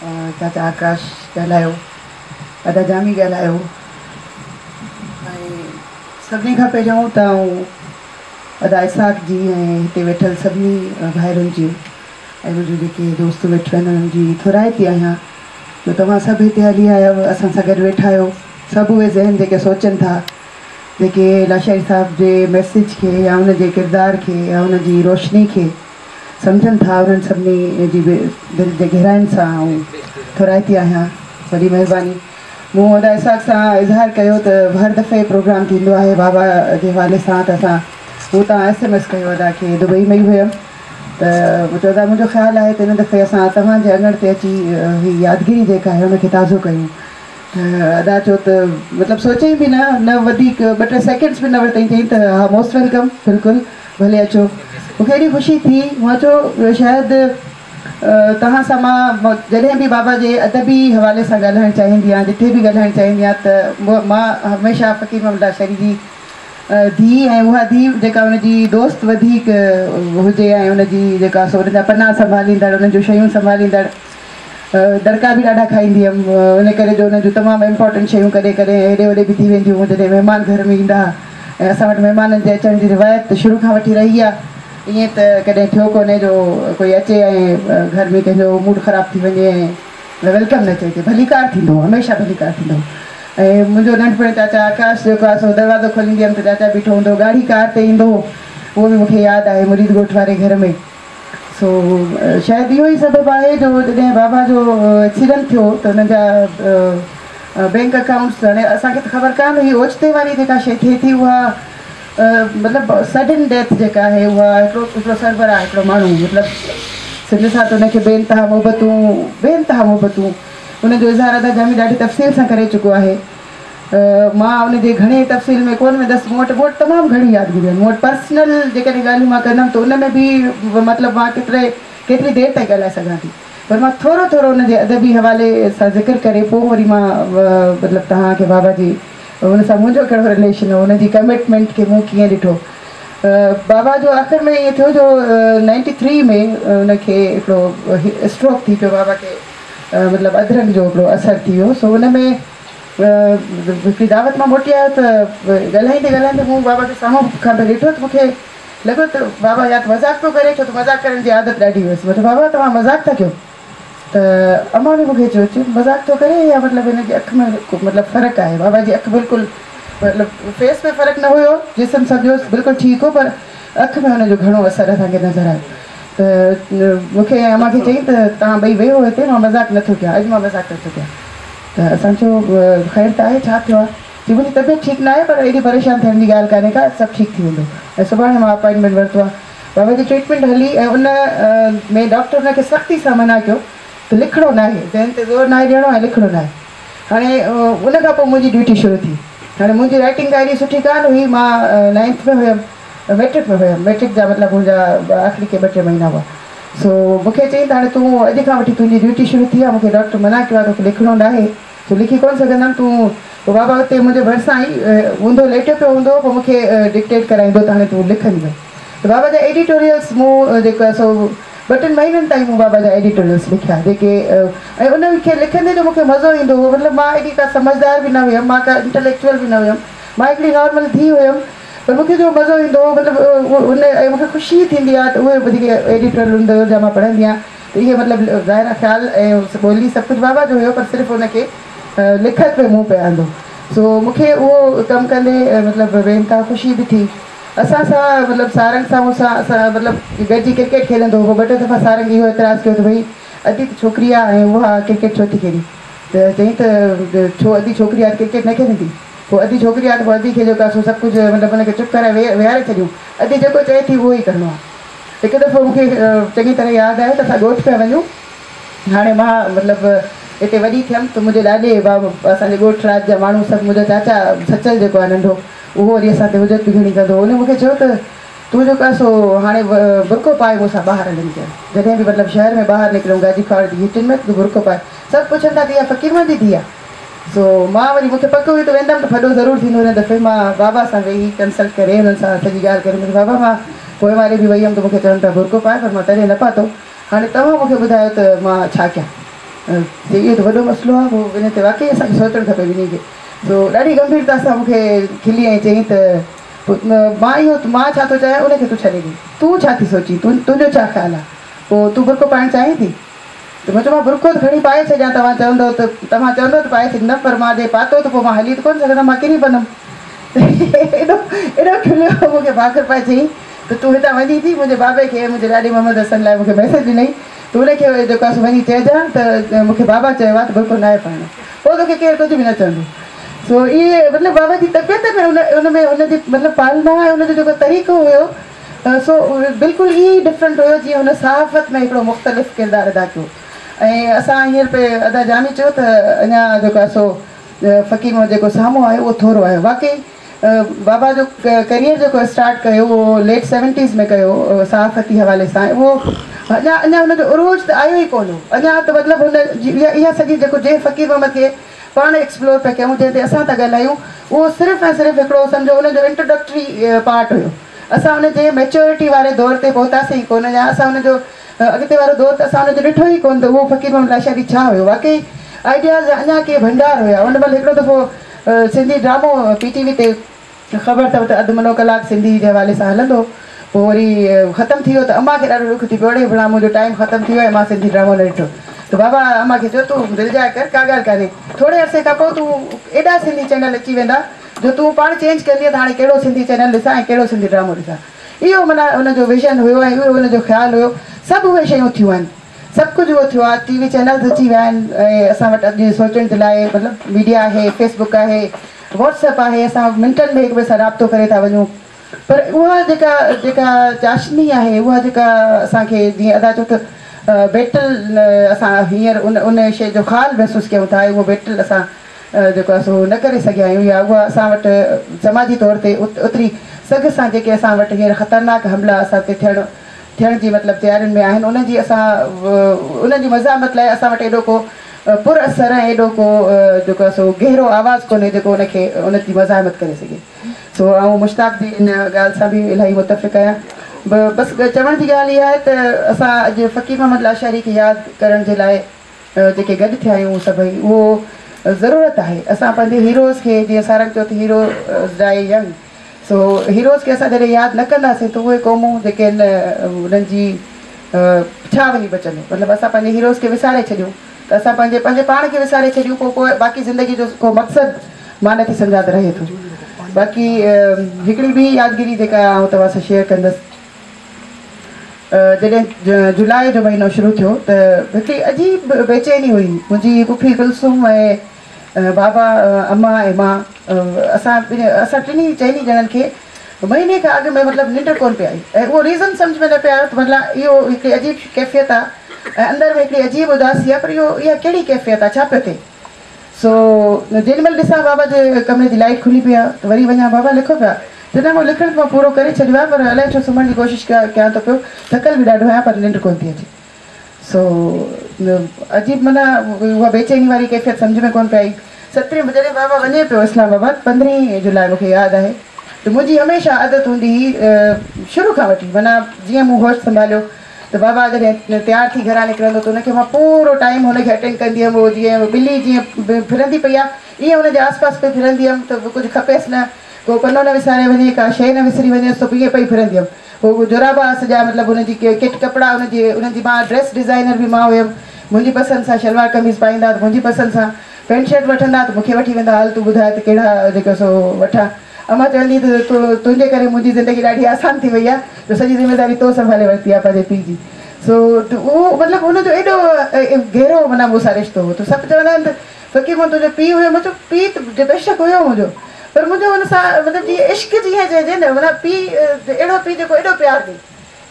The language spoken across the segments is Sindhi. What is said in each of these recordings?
چاچا آڪاش ڳالهايو، ادا جامي ڳالهايو ۽ سڀني کان پهريون ته آئون ادا اسحاق جي ۽ هتي ويٺل سڀني ڀائرن جي ۽ منهنجون جيڪي دوست ويٺل آهن انهن جي ٿورائتي آهيان جو توهان سڀ هتي هلي آيا آهيو، اسان سان گڏ ويٺا آهيو. سڀ اهي ذهن جيڪي سوچن ٿا، جيڪي لاشاري صاحب جي ميسيج کي يا ان جي ڪردار کي يا ان جي روشني کي سمجهن ٿا، انهن سڀني جي به دل جي گهراين سان آئون ٿورائتي آهيان. وڏي مهرباني. مون ادا اسحاق سان اظهار ڪيو ته هر دفعي پروگرام ٿيندو آهي بابا جي حوالي سان ته اسان مون تان ايس ايم ايس ڪيو ادا کي دبئي ۾ ئي هيم ته مون چيو ادا منهنجو خيال آهي ته هن دفعي اسان توهان جي اڱڻ تي اچي هي يادگيري جيڪا آهي ان کي تازو ڪيون ته ادا چيو ته مطلب سوچيائين به نه نه وڌيڪ ٻه ٽي سيڪنڊس به نه ورتائين چيائين ته ها موسٽ welcome بلڪل ڀلي اچو مون کي ايڏي خوشي ٿي مون چيو شايد توهان سان مان جڏهن به بابا جي ادبي حوالي سان ڳالهائڻ چاهيندي آهيان جتي به ڳالهائڻ چاهيندي آهيان ته مان هميشه فقير محمد لاشاري جي ڌيء ۽ اها ڌيء جيڪا ان جي دوست وڌيڪ هجي ۽ ان جي جيڪا سو ان جا پنا سنڀاليندڙ انهن جون شيون سنڀاليندڙ دڙڪا به ڏاڍا کائيندي هيم ان ڪري جو انهن جون تمام امپارٽنٽ شيون ڪڏهن ڪڏهن هيڏي هوڏي به ٿي وينديون هيون جڏهن مهمان گهر ۾ ايندا ها ۽ اسان وٽ مهمانن جي اچڻ جي روايت شروع کان وٺي رهي آهي ائين ته ڪڏهن ٿيو ڪونهي جو ڪوئي اچي ۽ گهر ۾ ڪنهن جو موڊ خراب ٿي وڃي ۽ welcome نه چئجي. ڀليڪار ٿيندو هو، هميشه ڀليڪار ٿيندو هو. ۽ منهنجو ننڍپڻ چاچا آڪاش جيڪو آهي سو دروازو کوليندي هيم ته چاچا بيٺو هوندو هو، ڳاڙهي ڪار تي ايندو هو، اهو به مون کي ياد آهي مريد ڳوٺ واري گهر ۾. سو شايد اهو ئي سبب آهي جو جڏهن بابا جو ايڪسيڊنٽ ٿيو ته انهن جا بينڪ اڪائونٽس هاڻي اسان کي ته خبر ڪانه هئي اوچتي واري جيڪا شيء ٿئي ٿي اها مطلب سڊن ڊيٿ جيڪا آهي اها هڪڙو هڪڙو سربراهه هڪڙو ماڻهو مطلب سنڌ سان ته ان کي بي انتها محبتون بي انتها محبتون ان جو اظهار ادا جامي ڏاڍي تفصيل سان ڪري چڪو آهي مان ان جي گهڻي تفصيل ۾ ڪونه ويندس مون وٽ مون وٽ تمام گهڻيون يادگيريون آهن مون وٽ پرسنل جيڪڏهن ڳالهيون مان ڪندم ته ان ۾ به مطلب مان ڪيتري ڪيتري دير تائين ڳالهائي سگهان ٿي پر مان ٿورو ٿورو ان جي ادبي حوالي سان ذڪر ڪري پوء وري مان مطلب توهان کي بابا جي ان سان منهنجو ڪهڙو رليشن هو، ان جي ڪمٽمينٽ کي مون ڪيئن ڏٺو. بابا جو آخر ۾ ائين ٿيو جو نائنٽي ٿري ۾ ان کي هڪڙو اسٽروڪ ٿي پيو بابا کي مطلب اڌرنگ جو هڪڙو اثر ٿي ويو سو ان ۾ هڪڙي دعوت مان موٽي آيو ته ڳالهائيندي ڳالهائيندي مون بابا کي سامهون کان پئي ڏٺو ته مون کي لڳو ته بابا يا ته مذاق پيو ڪري ڇو ته مذاق ڪرڻ جي عادت ڏاڍي هيس مون چيو بابا توهان مذاق ٿا ڪيو؟ ته امان به مون کي چيو، چي مذاق ٿو ڪري يا مطلب هن جي اک ۾ ڪو مطلب فرق آهي. بابا جي اک بلڪل مطلب فيس ۾ فرق نه هيو، جسم سڄو بلڪل ٺيڪ هو پر اک ۾ هن جو گهڻو اثر اسان کي نظر آيو ته مون کي ۽ امان کي چيائين ته توهان ٻئي ويهو هتي مان مذاق نه ٿو ڪيان اڄ مان مذاق نه ٿو ڪيان. ته اسان چيو خير ته آهي ڇا ٿيو آهي؟ چي منهنجي طبيعت ٺيڪ نه آهي پر ايڏي پريشان ٿيڻ جي ڳالهه ڪانهي ڪا سڀ ٺيڪ ٿي ويندو ۽ سڀاڻي مان اپائنٽمينٽ ورتو آهي. بابا جي ٽريٽمينٽ هلي ۽ ان ۾ ڊاڪٽر هن کي سختي سان منع ڪيو ته لکڻو ناهي، ذهن تي زور ناهي ڏيڻو ۽ لکڻو ناهي. هاڻي ان کان پوء منهنجي ڊيوٽي شروع ٿي. هاڻي منهنجي رائٽنگ ڪا ايڏي سٺي ڪانه هئي، مان نائنٿ ۾ هيم، مئٽرڪ ۾ هيم، مئٽرڪ جا مطلب منهنجا آخري ڪي ٻه ٽي مهينا هئا. سو مون کي چيائين ته هاڻي تون اڄ کان وٺي تنهنجي ڊيوٽي شروع ٿي آهي، مون کي ڊاڪٽر منع ڪيو آهي توکي لکڻو ناهي. سو لکي ڪونه سگهندم، تون پوء بابا اتي منهنجي ڀرسان ئي اونڌو ليٽيو پيو هوندو هو، پوء مون کي ڊڪٽيٽ ڪرائيندو ته هاڻي تون لکندي وڃ. ته بابا جا ايڊيٽوريلس مون جيڪو آهي سو ٻه ٽن مهينن تائين مون بابا جا ايڊيٽوريلس لکيا جيڪي ۽ ان کي لکندي جو مون کي مزو ايندو هو مطلب مان ايڏي ڪا سمجهدار به نه هيم مان ڪا انٽليڪچوئل به نه هيم مان هڪڙي نارمل ڌيء هيم پر مون کي جو مزو ايندو هو مطلب ان ۽ مون کي خوشي ٿيندي آهي ته اهي جيڪي ايڊيٽوريل هوندو جا مان پڙهندي آهيان ته اهي مطلب ظاهر آهي خيال ۽ ٻولي سڀ ڪجهه بابا جو هيو پر صرف ان کي لکت ۾ مون پئي آندو سو مون کي اهو ڪم ڪندي مطلب بي انتها خوشي به ٿي. اسان سان مطلب سارنگ سان مون سان اسان مطلب گڏجي ڪرڪيٽ کيڏندو هو. ٻه ٽي دفعا سارنگ اهو اعتراض ڪيو ته ڀئي ادي ته ڇوڪري آ ۽ اها ڪرڪيٽ ڇو ٿي کيڏي ته چيائين ته ڇو ادي ڇوڪري آ ته ڪرڪيٽ نه کيڏندي پوء ادي ڇوڪري آ ته پوء ادي کي جيڪو آ سو سڀ ڪجهه مطلب ان کي چپ ڪرائي ويهاري ڇڏيون ادي جيڪو چئي ٿي اهو ئي ڪرڻو آ. هڪ دفعو مون کي چڱي طرح ياد آهي ته اسان ڳوٺ پيا وڃون. هاڻي مان مطلب هتي وڏي ٿيم ته منهنجي ڏاڏي بابا اسان جي ڳوٺ رات جا ماڻهو سڀ منهنجو چاچا سچل جيڪو آهي ننڍو اهو وري اسان تي حجت به گهڻي ڪندو هو. ان مون کي چيو ته تون جيڪو آهي سو هاڻي برقعو پائي مون سان ٻاهر هلندي ڪر. جڏهن به مطلب شهر ۾ ٻاهر نڪرون گاجي کهاوڙ جي گهٽين ۾ ته تون برقعو پائي. سڀ پڇن ٿا ته اها فقير محمد جي ڌيء آهي. سو مان وري مون کي پڪ هئي ته ويندم ته ڦڏو ضرور ٿيندو هن دفعي مان بابا سان ويهي ڪنسلٽ ڪري انهن سان سڄي ڳالهه ڪري مون چيو بابا مان پوئين واري به وئي هيم ته مون کي چون پيا برقعو پائي پر مان تڏهن نه پاتو. هاڻي توهان مون کي ٻڌايو ته مان ڇا ڪيان؟ چي اهو ته وڏو مسئلو آهي پوء ان تي واقعي اسان کي سوچڻ کپي ٻنهي کي. سو ڏاڍي گنڀيرتا سان مون کي کلي ۽ چيائين ته پوء مان اهو مان ڇا ٿو چاهيان ان کي تون ڇڏي ڏي. تون ڇا ٿي سوچين؟ تنهنجو ڇا خيال آهي؟ پوء تون برقعو پائڻ چاهين ٿي؟ ته مان چيو مان برقعو ته کڻي پائي ڇڏيان توهان چوندؤ ته توهان چوندؤ ته پائي ڇڏيندم پر مان جي پاتو ته پوء مان هلي ته ڪونه سگهندم مان ڪري پوندم. ته ايڏو ايڏو کليو مون کي ڀاڪر پائي چيائين ته تون هتان وڃين ٿي منهنجي بابي کي منهنجي ڏاڏي محمد حسن لاء مون کي ميسيج ڏنائين تون ان کي جيڪو آهي سو وڃي چئجان ته مون کي بابا چيو آهي ته برقعو ناهي پائڻو پوء توکي ڪير ڪجهه به نه چوندو. سو اهي مطلب بابا جي طبيعت ۾ ان ان ۾ ان جي مطلب پالنا ۽ ان جو جيڪو طريقو هيو سو بلڪل ائين ئي ڊفرنٽ هيو جيئن هن صحافت ۾ هڪڙو مختلف ڪردار ادا ڪيو ۽ اسان هينئر پئي ادا جامي چيو ته اڃا جيڪو آهي سو فقير محمد جيڪو سامهون آيو اهو ٿورو آيو واقعي بابا جو ڪريئر جيڪو اسٽارٽ ڪيو اهو ليٽ سيونٽيز ۾ ڪيو صحافتي حوالي سان اهو اڃا اڃا هن جو عروج ته آيو ئي ڪونه هو اڃا ته مطلب هن جي اها اها سڄي جيڪو جنهن فقير محمد کي پاڻ ايڪسپلور پيا ڪيون جنهن تي اسان ٿا ڳالهايون اهو صرف ۽ صرف هڪڙو سمجهو ان جو انٽروڊڪٽري پارٽ هيو اسان ان جي ميچورٽي واري دور تي پهتاسين ئي ڪونه يا اسان ان جو اڳتي وارو دور ته اسان ان جو ڏٺو ئي ڪونه ته اهو فقير محمد لاشاري ڇا هيو واقعي آئيڊياز جا اڃا ڪي ڀنڊار هيا ان مهل هڪڙو دفعو سنڌي ڊرامو پي ٽي وي تي خبر اٿو ته اڌ منو ڪلاڪ سنڌي جي حوالي سان هلندو پوء وري ختم ٿي ويو ته امان کي ڏاڍو ڏک ٿي پيو اڙي ڀلا منهنجو ٽائيم ختم ٿي ويو ۽ مان سنڌي ڊرامو نه ڏٺو ته بابا امان کي چيو تون دلجاء ڪر ڪا ڳالهه ڪانهي ٿوري عرصي کان پوء تون ايڏا سنڌي چينل اچي ويندا جو تون پاڻ چينج ڪندينء ته هاڻي ڪهڙو سنڌي چينل ڏسان ۽ ڪهڙو سنڌي ڊرامو ڏسان اهو معنيٰ ان جو ويزن هيو ۽ اهو ان جو خيال هيو سڀ اهي شيون ٿيون آهن. سڀ ڪجهه اهو ٿيو آهي ٽي وي چينلز اچي ويا آهن ۽ اسان وٽ اڄ سوچڻ جي لاء مطلب ميڊيا آهي فيس بڪ آهي واٽس ايپ آهي اسان منٽن ۾ هڪ ٻئي سان رابطو ڪري ٿا وڃون پر اها جيڪا جيڪا چاشني آهي اها جيڪا اسان کي جيئن ادا چيو ته بيٽل اسان هينئر ان ان شيء جو خال محسوس ڪيون ٿا اهو بيٽل اسان جيڪو آهي سو نه ڪري سگهيا آهيون يا اها اسان وٽ سماجي طور تي اوتري سگهه سان جيڪي اسان وٽ هينئر خطرناڪ حملا اسان تي ٿيڻ ٿيڻ جي مطلب تيارين ۾ آهن انهن جي اسان انهن جي مزاحمت لاء اسان وٽ ايڏو ڪو پر اثر ۽ ايڏو ڪو جيڪو آهي سو گهرو آواز ڪونهي جيڪو ان کي ان جي مزاحمت ڪري سگهي سو آئون مشتاق جي ان ڳالهه سان به الاهي متفق آهيان بس چوڻ جي ڳالهه اها آهي ته اسان اڄ فقير محمد لاشاري کي ياد ڪرڻ جي لاء جيڪي گڏ ٿيا آهيون سڀئي اهو ضرورت آهي اسان پنهنجي هيروز کي جيئن سارنگ چيو ته هيروز ڊائي ينگ سو هيروز کي اسان جڏهن ياد نه ڪنداسين ته اهي قومون جيڪي آهن انهن جي ڇا وڃي بچندو مطلب اسان پنهنجي هيروز کي وساري ڇڏيون ته اسان پنهنجي پنهنجي پاڻ کي وساري ڇڏيون پوء پوء باقي زندگي جو ڪو مقصد مان نٿي سمجهان ته رهي ٿو باقي هڪڙي ٻي يادگيري جيڪا آئون توهان سان شيئر ڪندس جڏهن جولاء جو مهينو شروع ٿيو ته هڪڙي عجيب بيچيني هئي منهنجي پڦي ڪلثوم ۽ بابا، امان ۽ مان اسان اسان ٽنهي چئني ڄڻن کي مهيني کان اڳ ۾ مطلب ننڊ ڪونه پئي آئي ۽ اهو ريزن سمجهه ۾ نه پئي آيو ته مطلب اهو هڪڙي عجيب ڪيفيت آ ۽ اندر ۾ هڪڙي عجيب اداسي آ پر اهو اها ڪهڙي ڪيفيت آ ڇا پيو ٿئي سو جيڏي مهل ڏسان بابا جي ڪمري جي لائيٽ کلي پئي آ ته وري وڃان بابا لکو پيا چوندا مون لکڻ ته مان پورو ڪري ڇڏيو آ پر الائي ڇو سمهڻ جي ڪوشش ڪيان ٿو پيو ٿڪل به ڏاڍو آهيان پر ننڊ ڪونه ٿي اچي. سو عجيب معنيٰ اها بيچيني واري ڪيفيت سمجهه ۾ ڪونه پئي آئي. سترهين جڏهن بابا وڃي پيو اسلام آباد پندرهين جولاء مون کي ياد آهي ته منهنجي هميشه عادت هوندي هئي شروع کان وٺي معنيٰ جيئن مون هوش سنڀاليو ته بابا جڏهن تيار ٿي گهران نڪرندو ته ان کي مان پورو ٽائيم هن کي اٽينڊ ڪندي هيم اهو جيئن ٻلي جيئن ڦرندي پئي آهي ايئن هن جي آس پاس پئي ڦرندي هيم ته ڪجهه کپيس نه ڪو پنو نه وساري وڃي ڪا شيء نه وسري وڃيس ته پوء ائين پئي ڦرندي هيم. هو جورابا سڄا مطلب انهن جي ڪٽ ڪپڙا انهن جي انهن جي مان ڊريس ڊزائنر به مان هيم منهنجي پسند سان شلوار قميص پائيندا ته منهنجي پسند سان پينٽ شرٽ وٺندا ته مونکي وٺي ويندا هل تون ٻڌاء ته ڪهڙا جيڪو سو وٺان امان چوندي هئي ته تنهنجي ڪري منهنجي زندگي ڏاڍي آسان ٿي وئي آهي جو سڄي ذميداري تو سنڀالي ورتي آهي پنهنجي پيء جي سو ته اهو مطلب ان جو ايڏو گهرو معنيٰ مون سان رشتو هو ته سڀ چوندا آهن ته فقير محمد تنهنجو پيء هيو مون چيو پيء ته بيشڪ هيو منهنجو پر منهنجو ان سان مطلب جيئن عشق جيئن چئجي نه معنيٰ پيء اهڙو پيء جيڪو ايڏو پيار ڏي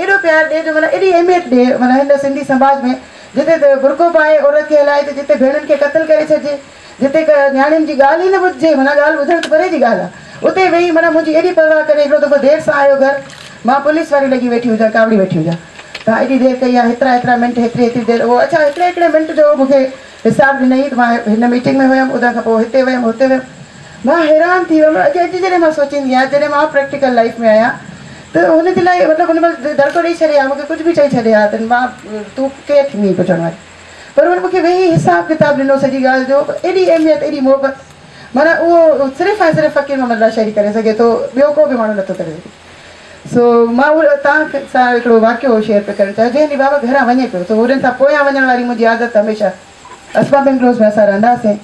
ايڏو پيار ڏي جو معنيٰ ايڏي اهميت ڏي معنيٰ هن سنڌي سماج ۾ جتي ته برقعو پائي عورت کي هلائي ته جتي ڀيڻن کي قتل ڪري ڇڏجي جتي نياڻين جي ڳالهه ئي نه ٻڌجي معنيٰ ڳالهه ٻڌڻ ته پري جي ڳالهه آهي اتي ويهي معنيٰ منهنجي ايڏي پرواهه ڪري هڪڙو دفعو دير سان آيو گهر مان پوليس واري لڳي ويٺي هجان ڪاوڙي ويٺي هجان توهان ايڏي دير ڪئي آهي هيترا هيترا منٽ هيتري هيتري دير اهو اڇا هڪڙي هڪڙي منٽ جو مون کي حساب ڏنائين ته مان هن ميٽنگ ۾ هيم اتان کان پوء هتي ويم هتي ويم مان حيران ٿي ويم اڄ اڄ جڏهن مان سوچيندي آهيان جڏهن مان پريڪٽيڪل لائيف ۾ آهيان ته هن جي لاء مطلب هن مهل دڙڪو ڏئي ڇڏي ها مون کي ڪجهه به چئي ڇڏي ها ته مان تون ڪير ٿيندين پڇڻ واري. پر هن مون کي ويهي حساب ڪتاب ڏنو سڄي ڳالهه جو. ايڏي اهميت، ايڏي محبت، معنيٰ اهو صرف ۽ صرف فقير محمد لاشاري ڪري سگهي ٿو، ٻيو ڪو به ماڻهو نٿو ڪري سگهي. سو مان اهو توهان سان هڪڙو واقعو شيئر پيو ڪرڻ چاهيان. جنهن ڏينهن بابا گهران وڃي پيو، سو هنن سان پويان وڃڻ واري منهنجي عادت هميشه. اسما بنگلوز ۾ اسان رهندا هئاسين.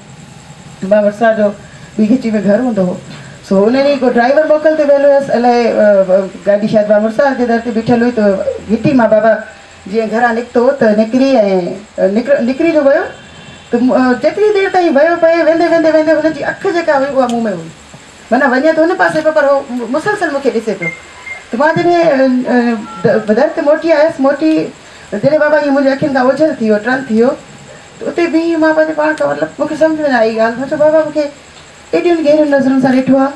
مان ورسا جو ٻي گهٽي ۾ گهر هوندو هو. سو ان ڏينهن ڪو ڊرائيور موڪل تي ويل هيس، الائي گاڏي شايد بامرسا جي در تي بيٺل هئي ته گهٽي مان بابا جيئن گهران نڪتو ته نڪري ۽ نڪري جو ويو ته جيتري دير تائين ويو پئي، ويندي ويندي ويندي هن جي اک جيڪا هئي اها مون ۾ هئي. معنيٰ وڃي ته هن پاسي پيو پر هو مسلسل مون کي ڏسي پيو. ته مان جڏهن در تي موٽي آيس، موٽي جڏهن بابا ائين منهنجي اکين کان اوجهل ٿي ويو، ٽرن ٿي ويو ته اتي بيهي مان پنهنجي پاڻ کان مطلب مون کي سمجهه ۾ نه آئي ڳالهه. مان چيو بابا مون کي ايڏين گهرين نظرن سان ڏٺو آهي،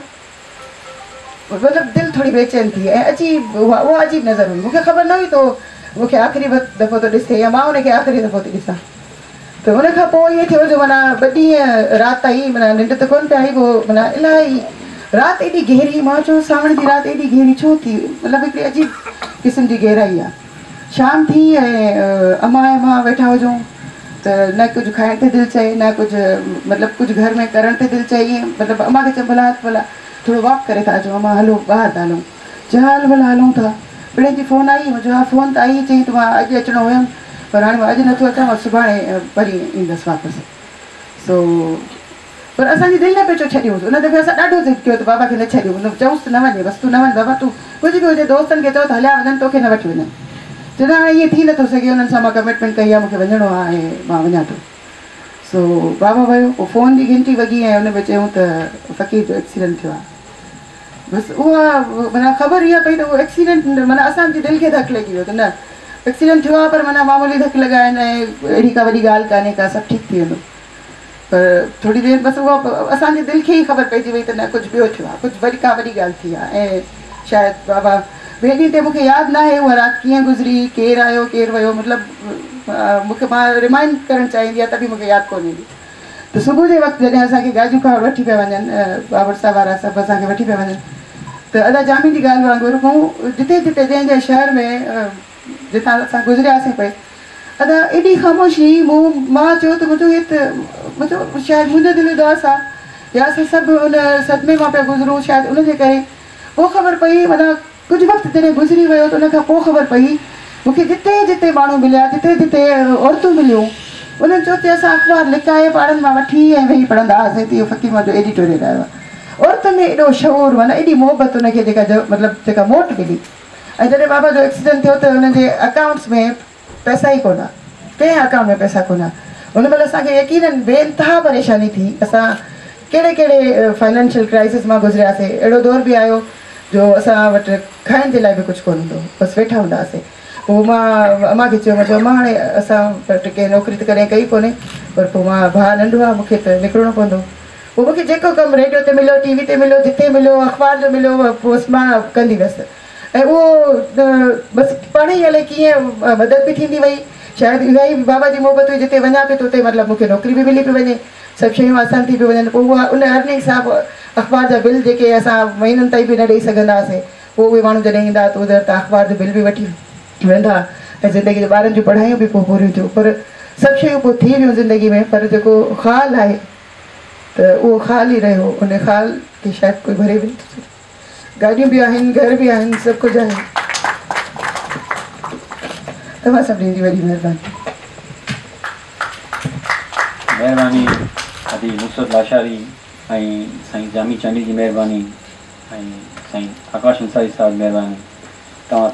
مطلب دل ٿوري بيچين ٿي ۽ عجيب اها عجيب نظر هئي. مون کي خبر نه هئي ته هو مون کي آخري دفعو ٿو ڏسي يا مان هن کي آخري دفعو ٿي ڏسان. ته ان کان پوء ائين ٿيو جو معنيٰ ٻه ڏينهن رات تائين معنيٰ ننڊ ته ڪونه پئي آئي، پوء معنيٰ الاهي رات ايڏي گهري، مان چيو سانوڻ جي رات ايڏي گهري ڇو ٿي، مطلب هڪڙي عجيب قسم جي گهرائي آ. شام ٿي ۽ امان ۽ مان ويٺا هجون ته نه ڪجهه کائڻ تي دل چئي نه ڪجهه مطلب ڪجهه گهر ۾ ڪرڻ تي دل چئي، ائين مطلب امان کي چيم ڀلا هل ڀلا ٿورو واڪ ڪري ٿا اچون، امان هلو ٻاهر ٿا هلون، چيو ها هل ڀلا هلون ٿا. پڻهين جي فون آئي، مون چيو ها فون ته آئي، چيائين ته مان اڄ اچڻو هيم پر هاڻي مان اڄ نٿو اچان، مان سڀاڻي پرينء ايندس واپس. سو پر اسان جي دل نه پئي چيو ڇڏيونس. ان دفعي اسان ڏاڍو ضد ڪيو ته بابا کي نه ڇڏيون، چئونس ته نه وڃي، بس تون نه وڃ بابا، تون ڪجهه به هجي دوستن کي چئو ته هليا وڃن، توکي نه وٺي وڃن. چيو نه هاڻي ائين ٿي نٿو سگهي، انهن سان مان ڪمٽمينٽ ڪئي آهي، مون کي وڃڻو آهي ۽ مان وڃان ٿو. سو بابا ويو، پوء فون جي گهنٽي وڳي ۽ ان ۾ چيائون ته فقير جو ايڪسيڊنٽ ٿيو آهي. بس اها معنيٰ خبر اها پئي ته اهو ايڪسيڊنٽ معنيٰ اسان جي دل کي ڌڪ لڳي ويو ته نه ايڪسيڊنٽ ٿيو آهي پر معنيٰ معمولي ڌڪ لڳا آهن ۽ اهڙي ڪا وڏي ڳالهه ڪانهي ڪا، سڀ ٺيڪ ٿي ويندو. پر ٿوري دير بس اها اسان جي دل کي ئي خبر پئجي وئي ته نه ڪجهه ٻيو ٿيو آهي، ڪجهه وري ڪا وڏي ڳالهه ٿي آهي ۽ شايد بابا ٻئي ڏينهن تي مون کي ياد ناهي اها رات ڪيئن گذري، ڪير آيو ڪير ويو، مطلب مون کي مان ريمائنڊ ڪرڻ چاهيندي آهيان ته به مون کي ياد ڪونه ايندي. ته صبح جي وقت جڏهن اسان کي گاجو کان وٺي پيا وڃن، بابر صاحب وارا سڀ اسان کي وٺي پيا وڃن ته ادا جامي جي ڳالهه وانگر مون جتي جتي جنهن جنهن شهر ۾ جتان اسان گذرياسين پئي ادا ايڏي خاموشي، مون مان چيو ته منهنجو هي ته منهنجو شايد منهنجو دل اداس آ يا اسان سڀ ان صدمي مان پيا گذرون شايد ان جي ڪري. پوء خبر پئي معنيٰ ڪجهه وقت جڏهن گذري ويو ته ان کان پوء خبر پئي مون کي جتي جتي ماڻهو مليا، جتي جتي عورتون مليون، انهن چيو ته اسان اخبار لڪائي پاڙن مان وٺي ۽ ويهي پڙهندا هئاسين ته اهو فقير منهنجو ايڊيٽوريل آيو آهي. عورتن ۾ ايڏو شعور معنيٰ ايڏي محبت ان کي جيڪا مطلب جيڪا موٽ ملي. ۽ جڏهن بابا جو ايڪسيڊنٽ ٿيو ته انهن جي اڪائونٽس ۾ پئسا ئي ڪونه، ڪنهن اڪائونٽ ۾ پئسا ڪونه. ان مهل اسان کي يقينن بي انتها پريشاني ٿي. اسان ڪهڙي ڪهڙي فنانشل ڪرائسس مان گذرياسين. اهڙو دور به آيو جو اسان وٽ کائڻ جي لاء به ڪجهه ڪونه هوندو هو، بس ويٺا هوندا هئاسين. پوء مان امان کي چيو، مان چيو امان هاڻي اسان وٽ ڪنهن نوڪري ته ڪڏهن ڪئي ڪونهي، پر پوء مان ڀاء ننڍو آهي، مون کي ته نڪرڻو پوندو. پوء مون کي جيڪو ڪم ريڊيو تي مليو، ٽي وي تي مليو، جتي مليو، اخبار جو مليو، بس مان ڪندي ويس ۽ اهو بس پاڻ ئي الائي ڪيئن مدد به ٿيندي وئي. شايد اها ئي بابا جي محبت هئي، جتي وڃان پئي ته اتي مطلب مون کي نوڪري به ملي پئي وڃي، سڀ شيون آسان ٿي پيون وڃن. پوء اها ان ارننگ سان به اخبار جا بل جيڪي اسان مهينن تائين به نه ڏئي سگهندا هئاسين، پوء اهي ماڻهو جڏهن ايندا ته اوڌر تان اخبار جو بل به وٺي ويندا ۽ زندگي جو ٻارن جون پڙهايون به پوء پوريون ٿيون. پر سڀ شيون پوء ٿي ويون زندگي ۾ پر جيڪو خال آهي ته اهو خال ئي رهيو، ان خال کي شايد ڪوئي ڀري به نٿو سگهي. گاڏيون به آهن، گهر به آهن، سڀ ڪجهه آهي. توهان سڀني جي وڏي مهرباني. مهرباني ادي نصرت لاشاري ۽ سائين جامي چانڊيي جي مهرباني ۽ سائين آڪاش انصاري صاحب جي مهرباني توهان.